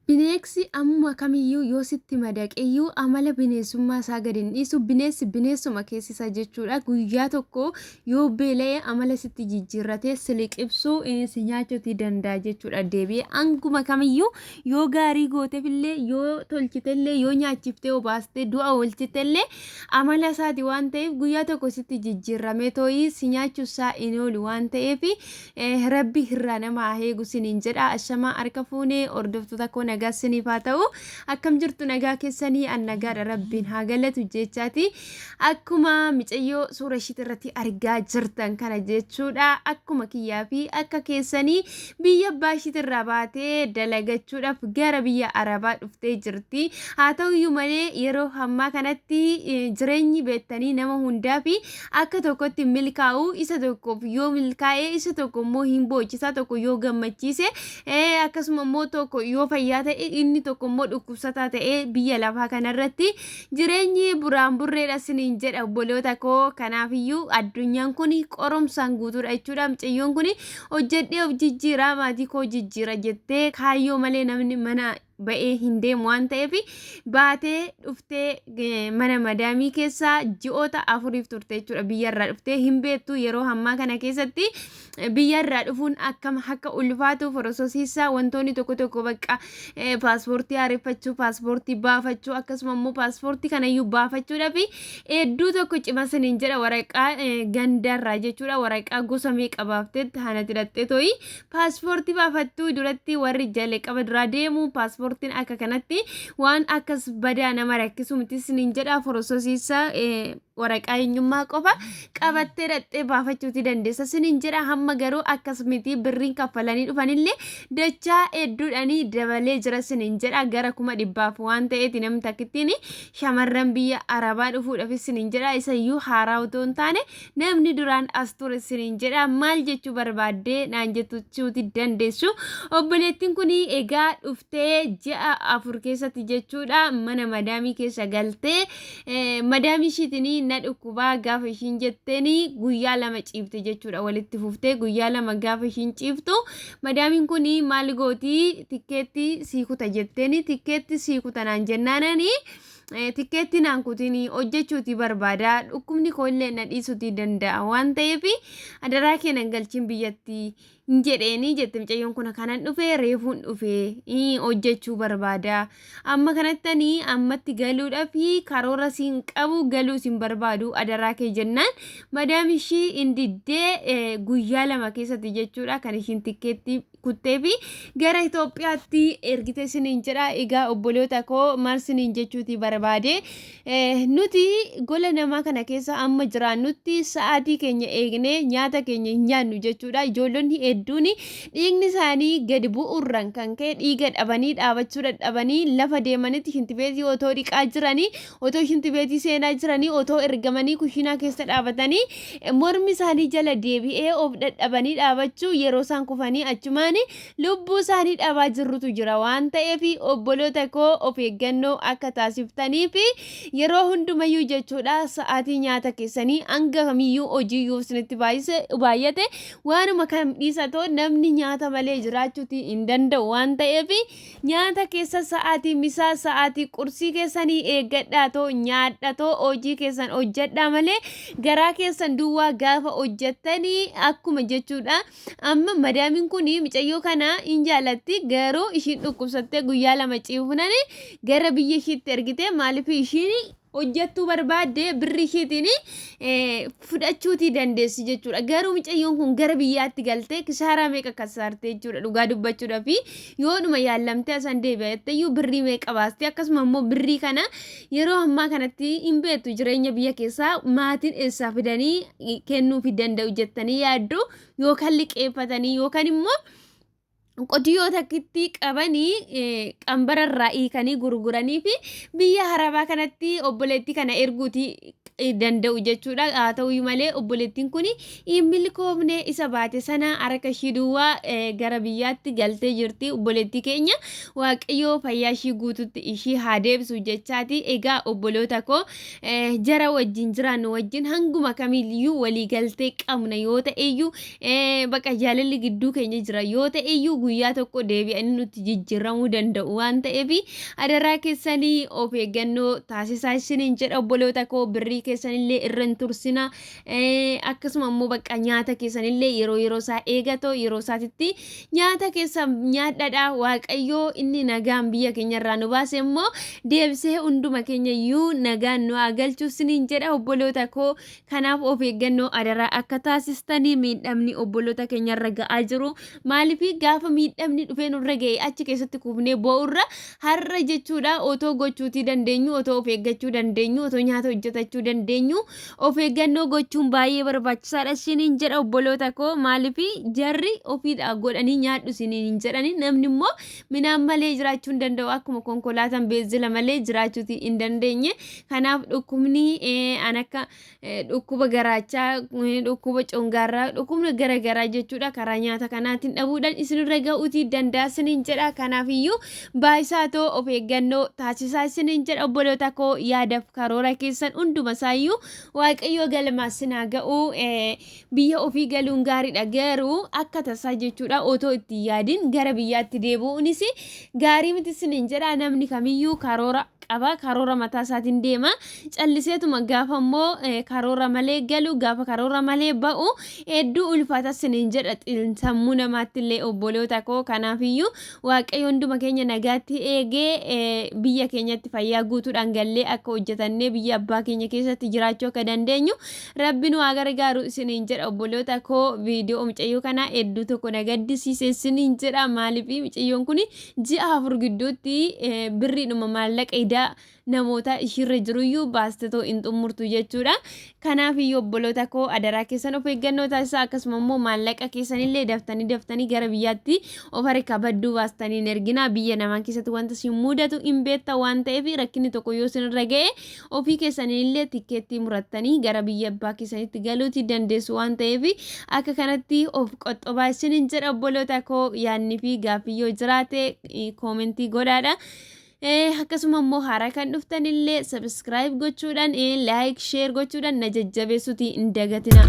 Bineessi ammuma kamiyyuu yoo sitti madaqeyyuu amala bineensummaa isaa gadi hin dhiisu. Bineessi bineensuma keessi isaa jechuudha. Guyyaa tokko yoo beela'e amala sitti jijjiirratee si liqibsuu si nyaachuutii danda'a jechuudha. Deebi'ee hanguma kamiyyuu yoo gaarii gooteefillee yoo tolchitellee yoo nyaachiftee obaastee du'a oolchitellee amala isaati waan ta'eef guyyaa tokko sitti jijjiirramee tooyii si nyaachuu isaa hin oolu waan ta'eef Rabbi irraa nama haa eegu siniin jedha. Ashamaa harka fuunee hordoftoota koo, nagaa siniif haa ta'u. Akkam jirtu? Nagaa keessanii? An nagaadha, Rabbiin haa galatu jechaati. Akkuma micayyoo suura ishiit irratti argaa jirtan kana jechuudha. Akkuma kiyyaa fi akka keessanii biyya abbaa ishiit irraa baatee dalagachuudhaaf gara biyya Arabaa dhuftee jirti. Haa ta'uyyuu malee yeroo ammaa kanatti jireenyi beektanii nama hundaa fi akka tokkotti milkaa'u, isa tokkoof yoo milkaa'e isa tokko immoo hin boochisa, tokko yoo gammachiise akkasuma immoo tokko yoo fayyaa ta'e inni tokko immoo dhukkubsataa ta'e. Biyya lafaa kanarratti jireenyi buraan burreedha siniin jedha, obboloota koo. Kanaafiyyuu addunyaan kun qoromsaan guutuudha jechuudha. Mucayyoon kun hojjedhee of jijjiiraa, maatii koo jijjiira jettee kaayyoo malee namni mana ba'ee hin deemu waan ta'eef baatee dhuftee mana madaamii keessa ji'oota 4f turte jechuudha. Biyyarraa dhuftee hin beektu. Yeroo ammaa kana keessatti biyyarraa dhufuun akkam akka ulfaatu, forososiisaa wantoonni tokko tokko, bakka paaspoortii haareffachuu, paaspoortii baafachuu, akkasuma immoo paaspoortii kanayyuu baafachuudhaaf hedduu tokko cima siniin jedha. Waraqaa gandarraa jechuudha, waraqaa gosa meeqa baaftee hanatti hidhattee to'ii paaspoortii baafattuu duratti warri jalqaba duraa deemu paaspoortiin akka kanatti waan akkas badaa nama rakkisu miti siniin jedha. Forososiisa waraqaa eenyummaa qofa qabattee dhaqxee baafachuuti dandeessa siniin jedha. Hamma garuu akkas miti, birriin kaffalanii dhufanillee dachaa hedduudhaanii dabalee jira siniin jedha. Gara 100,000 waan ta'eeti namni takkittiin shamarran biyya Arabaa dhufuudhaaf siniin jedha. Isayyuu haaraa otoo hin taane namni duraan as ture siniin jedha. Maal jechuu barbaaddee naan jettuuti dandeessu. Obboleettiin kun egaa dhuftee ji'a 4 keessatti jechuudha mana madaamii keessa galtee madaamii ishiitiin na dhukkubaa gaafa ishiin jetteen guyyaa 2 ciifte jechuudha. Walitti fuftee guyyaa 2 gaafa ishiin ciiftu madaamiin kun maal gooti? Tikkeetti sii kuta jetteeni. Tikkeetti sii kuta naan jennaanani, tikkeetti naan kutin, hojjechuuti barbaada, dhukkubni koo illee na dhiisuuti danda'a waan ta'eef adaraa kee nan galchiin biyyatti hin jedheeni jette mucayyoon kun. Kanan dhufe reefuun dhufe, hojjechuu barbaada, amma kanattani ammatti galuudhaaf karoora siin qabu, galuu siin barbaadu, adaraa kee jennaan madaam ishii hin diddee. Guyyaa 2 keessatti jechuudha kan ishiin tikkeetti kuttee fi gara Itoophiyaatti ergite siniin jedha. Egaa obboloota koo, maal siniin jechuuti barbaade? Nuti gola namaa kana keessa amma jiraannutti sa'aatii keenya eegnee nyaata keenya hin nyaannu jechuudha. Ijoollonni hedduun dhiigni isaanii gadi bu'uurraan kan ka'e dhiiga dhabanii dhaabachuu dadhabanii lafa deemanitti shintibeetii otoo dhiqaa jiranii, otoo shintibeetii seenaa jiranii, otoo ergamanii kushiinaa keessa dhaabatanii mormi isaanii jala deebi'ee of dadhabanii dhaabachuu yeroo isaan kufanii achumaan lubbuu isaanii dhabaa jirrutu jira waan ta'eef, obboloota koo, of eeggannoo akka taasiftanii fi yeroo hundumayyuu jechuudha sa'aatii nyaata keessanii hanga kamiyyuu hojii yoo isinitti baay'ate waanuma kam dhiisatoo namni nyaata malee jiraachuuti hin danda'u waan ta'eef nyaata keessa sa'aatii misaa, sa'aatii qursii keessanii eeggadhaatoo nyaadhatoo hojii keessan hojjedhaa malee garaa keessan duwwaa gaafa hojjettanii akkuma jechuudha. Amma madaamiin kun mucayyoo kana hin jaalatti, garuu ishiin dhukkubsattee guyyaa 2 ciifunani gara biyya ishiitti ergite. Maaliif? Ishiin hojjettuu barbaadde, birri ishiitiin fudhachuutii dandeessi jechuudha. Garuu mucayyoon kun gara biyyaatti galtee kisaaraa meeqa kasaarte jechuudha dhugaa dubbachuudhaaf. Yoodhuma yaallamtee asan deebi'atteyyuu birrii meeqa baaste? Akkasuma immoo birrii kana yeroo ammaa kanatti hin beektu, jireenya biyya keessaa maatiin eessaa fidanii kennuufii danda'u jettanii yaaddu? Yookaan liqeeffatanii yookaan immoo qotiyyoo takkitti qabanii qambararraa hiikanii gurguranii fi biyya Arabaa kanatti obboleettii kana erguuti danda'u jechuudha. Haa ta'uyyuu malee obboleettiin kun hin milkoofne isa baate sana harka ishii duwwaa gara biyyaatti galtee jirti. Obboleettii keenya Waaqayyoo fayyaa ishii guututti ishii haa deebisu jechaati. Egaa obboloota koo jara wajjin jiraannu wajjin hanguma kamiyyuu walii galtee qabna yoo ta'eyyuu baqa jaalalli gidduu keenya jira yoo ta'eyyuu guyyaa tokko deebi'anii nutti jijjiiramuu danda'u waan ta'eef adaraa keessanii of eeggannoo taasisaa isiniin jedha obboloota koo birrii keessanillee irra hin tursina akkasuma immoo bakka nyaata keessanillee yeroo yeroo isaa eegatoo yeroo isaatitti nyaata keessan nyaadhadha waaqayyoo inni nagaan biyya keenya irraa nu baase immoo deebisee hunduma keenya iyyuu nagaan nu haa galchu isiniin jedha obboloota koo kanaaf of eeggannoo adaraa akka taasistanii miidhamni obboloota keenya irra ga'aa jiru maaliif gaafa miidhamni dhufee nurra ga'e achi keessatti kuufnee boo'urra har'a jechuudha otoo gochuutii dandeenyu otoo of eeggachuu dandeenyu otoo nyaata hojjetachuu dandeenyu of eeggannoo gochuun baay'ee barbaachisaadha isiniin jedha obboloota koo maaliif jarri ofiidha godhanii nyaadhu isiniin hin jedhani namni immoo midhaan malee jiraachuu hin danda'u akkuma konkolaataan beenzila malee jiraachuuti hin dandeenye kanaaf dhukkubni an akka dhukkuba garaachaa dhukkuba congaarraa dhukkubni garaagaraa jechuudha karaa nyaata kanaatiin dhabuudhaan isinirra ga'uutii danda'a isiniin jedha kanaaf iyyuu baay'isaa too of eeggannoo taasisaa isiniin jedha obboloota koo yaadaaf karoora keessan hunduma isaayyuu waaqayyoo galmaa sinaa ga'uu biyya ofii galuun gaariidha garuu akka tasaa jechuudha otoo itti yaadin gara biyyaatti deebi'uunis gaarii miti isiniin jedha namni kamiyyuu karoora qaba karoora mataa isaatiin deema calliseetuma gaafa immoo karoora malee galu gaafa karoora malee ba'u hedduu ulfaata isiniin jedha sammuu namaatti illee obboloota koo kanaafiyyuu waaqayyo hunduma keenya nagaatti eegee biyya keenyatti fayyaa guutuudhaan gallee akka hojjetannee biyya abbaa keenya keessatti jiraachuu akka dandeenyu rabbi nu haa gargaaru isiniin jedha obboloota koo viidiyoo mucayyoo kanaa hedduu tokko na gaddisiise isiniin jedha maaliif mucayyoon kun ji'a 4 gidduutti birriidhuma maallaqa idaa namoota ishiirra jiruyyuu baastetoo hin xummurtu jechuudha. Kanaaf iyyuu obboloota koo adaraa keessan of eeggannoo taasisaa akkasuma immoo maallaqa keessanillee daftanii daftanii gara biyyaatti of harkaa badduu baastanii hin erginaa biyya namaa keessatti wanta isin mudatu hin beekta waan ta'eef rakkinni tokko yoo isinirra ga'e ofii keessanillee tikkeettii murattanii gara biyya abbaa keessanitti galuuti dandeessu waan ta'eef akka kanatti of qoxxobaa isinin jedha obboloota koo yaadni fi gaaffii yoo jiraate koomentii godhaadha. Akkasuma immoo haaraa kan dhuftan illee sabiskiraayib gochuudhaan laayik sheer gochuudhaan na jajjabeessuuti hin dagatina.